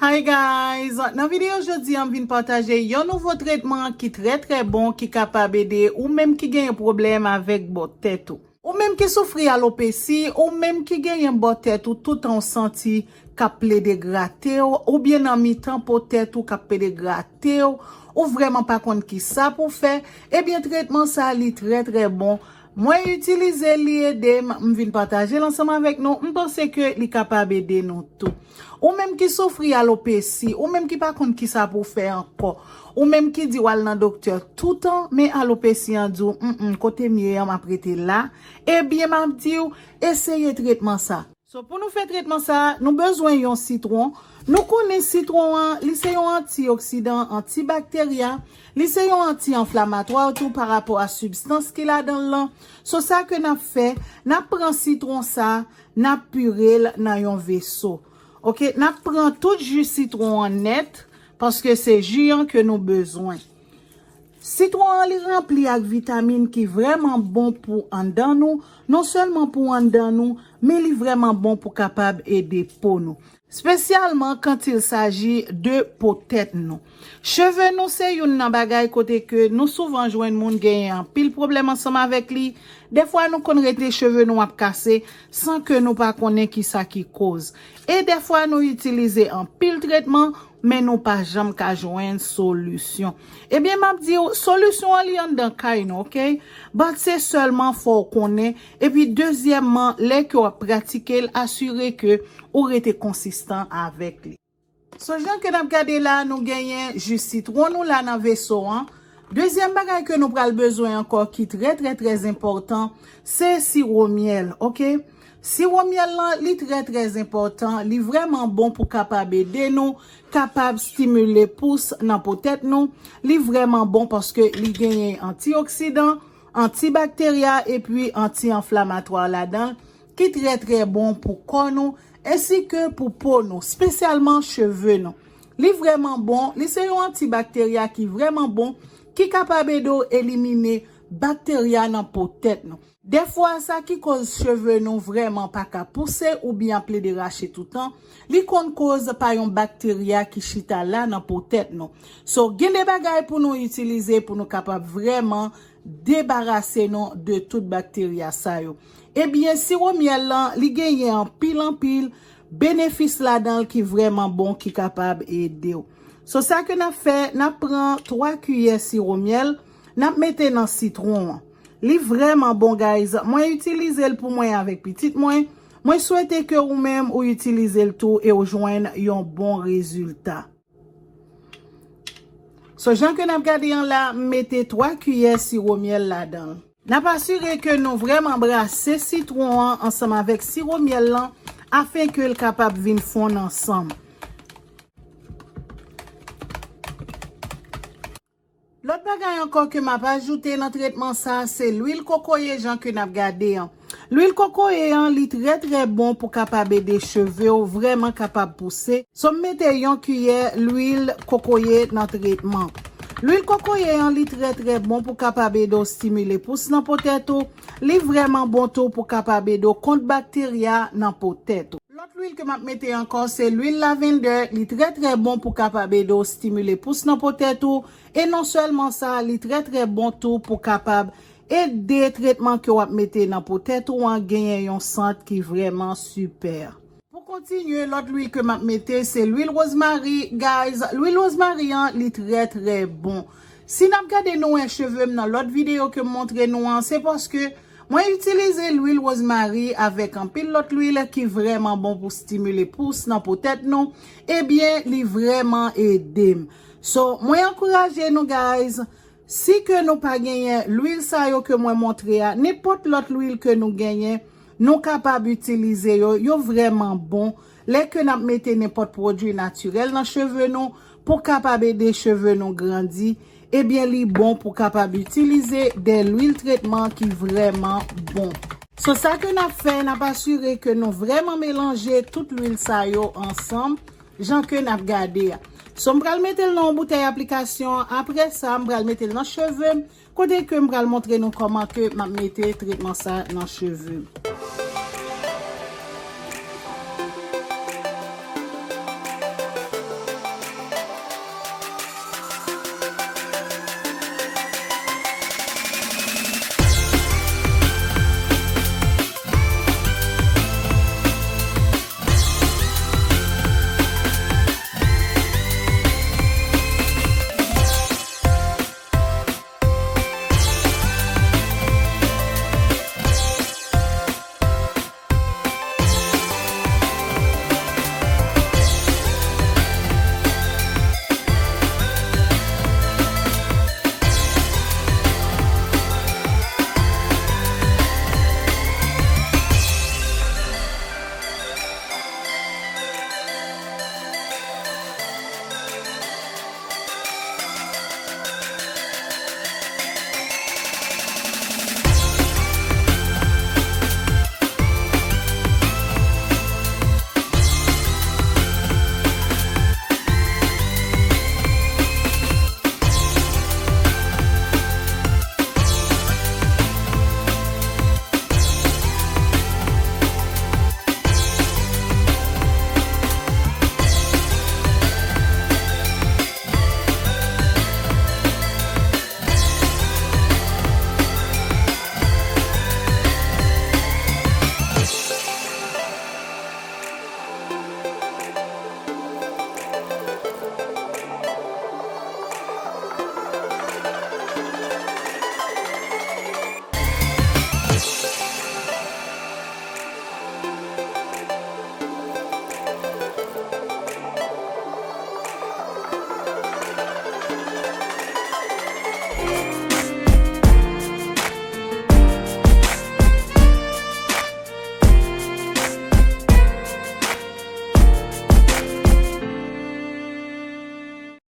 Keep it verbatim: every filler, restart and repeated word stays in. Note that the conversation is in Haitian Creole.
Hi guys, nan videyo jodi a m vin pataje yon nouvo tretman ki trè trè bon, ki kapab ede ou menm ki genyen pwoblèm avèk bò tèt ou. Ou menm ki soufri alopesi, ou menm ki genyen bò tèt ou toutan w santi k ap plede grate w, oubyen nan mitan po tèt ou k ap plede grate w, ou vrèman pa konn ki sa pou fè, ebyen tretman sa li trè trè bon. Mwen itilize l, li ede m, m vin pataje l ansanm avèk nou. M panse ke li kapab ede nou tou. Ou menm ki soufri alopesi, ou menm ki pa konn ki sa pou fè ankò, ou menm ki di w al nan doktè toutan, men alopesi an di w, "Mm, mm, kote m ye an, m ap rete la." Ebyen, m ap di w, eseye tretman sa. So, pou nou fè tretman sa, nou bezwen yon sitwon. Nou konnen sitwon an, li se yon antioksidan, antibakterya, li se yon anti-anflamatwa tou pa rapò a sibstans ki ladan l lan. So, sa ke n ap fè, n ap pran sitwon sa, n ap pire l nan yon veso. Oke, n ap pran tout ji sitwon an nèt, paske se ji an ke nou bezwen. Sitwon an, li ranpli ak vitamin ki vrèman bon pou anndan nou, non sèlman pou anndan nou, men li vrèman bon pou kapab ede po nou. Spesyalman quand il s'agit de po tèt nou. Cheve nou se youn nan bagay kote ke nou souvan jwenn moun genyen anpil pwoblèm ansanm avèk li. Dèfwa nou konn rete cheve nou ap kase san ke nou pa konnen ki sa ki koz. E dèfwa nou itilize anpil tretman, men nou pa janm ka jwenn solisyon. Ebyen, m ap di w, solisyon an li anndan kay nou, oke? But se sèlman fò w konnen. Epi dezyèmman, lè ke w ap pratike l, asire ke ou rete konsistan avèk li. So, jan ke n ap gade la, nou genyen ji sitwon nou la nan veso an. Dezyèm bagay ke nou pral bezwen ankò ki trè, trè, trè enpòtan, se siwo myèl, oke? Siwo myèl lan, li trè, trè enpòtan, li vrèman bon pou kapab ede nou, kapab stimile pous nan po tèt nou. Li vrèman bon paske li genyen antioksidan, antibakterya epi anti-anflamatwa ladan l, ki trè, trè bon pou kò nou, ensi ke pou po nou, spesyalman cheve nou. Li vrèman bon, li se yon antibakterya ki vrèman bon, ki kapab ede w elimine bakterya nan po tèt nou. Dèfwa, sa ki koz cheve nou vrèman pa ka pouse oubyen ap plede rache toutan, li konn koz pa yon bakterya ki chita la nan po tèt nou. So, gen de bagay pou nou itilize pou nou kapab vrèman debarase nou de tout bakterya sa yo. Ebyen, siwo myèl lan, li genyen anpil, anpil benefis ladan l ki vrèman bon, ki kapab ede w. So, sa ke n ap fè, n ap pran twa kiyè siwo myèl, n ap mete nan sitwon an. Li vrèman bon, guys. Mwen itilize l pou mwen avèk pitit mwen. Mwen swete ke ou menm ou itilize l tou e ou jwenn yon bon rezilta. So, jan ke n ap gade an la, m mete twa kiyè siwo myèl ladan l. N ap asire ke nou vrèman brase sitwon an ansanm avèk siwo myèl lan, afen ke l kapab vin fonn ansanm. Lòt bagay ankò ke m ap ajoute nan tretman sa, se lwil kokoye jan ke n ap gade an. Lwil kokoye an, li trè, trè bon pou kapab ede cheve w vrèman kapab pouse. So, m mete yon kiyè lwil kokoye nan tretman. Lwil kokoye an, li trè, trè bon pou kapab ede w stimile pous nan po tèt ou. Li vrèman bon tou pou kapab ede w kont bakterya nan po tèt ou. Lòt lwil ke m ap mete ankò, se lwil lavendè. Li trè, trè bon pou kapab ede w stimile pous nan po tèt ou. E non sèlman sa, li trè, trè bon tou pou kapab ede tretman ke w ap mete nan po tèt ou an genyen yon sant ki vrèman sipè. Pou kontinye, lòt lwil ke m ap mete, se lwil wozmari. Guys, lwil wozmari an, li trè, trè bon. Si n ap gade nou wè cheve m nan lòt videyo ke m montre nou an, se paske mwen itilize lwil wozmari avèk anpil lòt lwil ki vrèman bon pou stimile pous nan po tèt nou. Ebyen, li vrèman ede m. So, mwen ankouraje nou, guys. Si ke nou pa genyen lwil sa yo ke mwen montre a, nenpòt lòt lwil ke nou genyen, nou kapab itilize yo. Yo vrèman bon. Lè ke n ap mete nenpòt pwodui natirèl nan cheve nou pou kapab ede cheve nou grandi, ebyen, li bon pou kapab itilize de lwil tretman ki vrèman bon. So, sa ke n ap fè, n ap asire ke nou vrèman melanje tout lwil sa yo ansanm, jan ke n ap gade a. So, m pral mete l nan yon boutèy aplikasyon. Apre sa, m pral mete l nan cheve m, kote ke m pral montre nou kòman ke m ap mete tretman sa nan cheve m.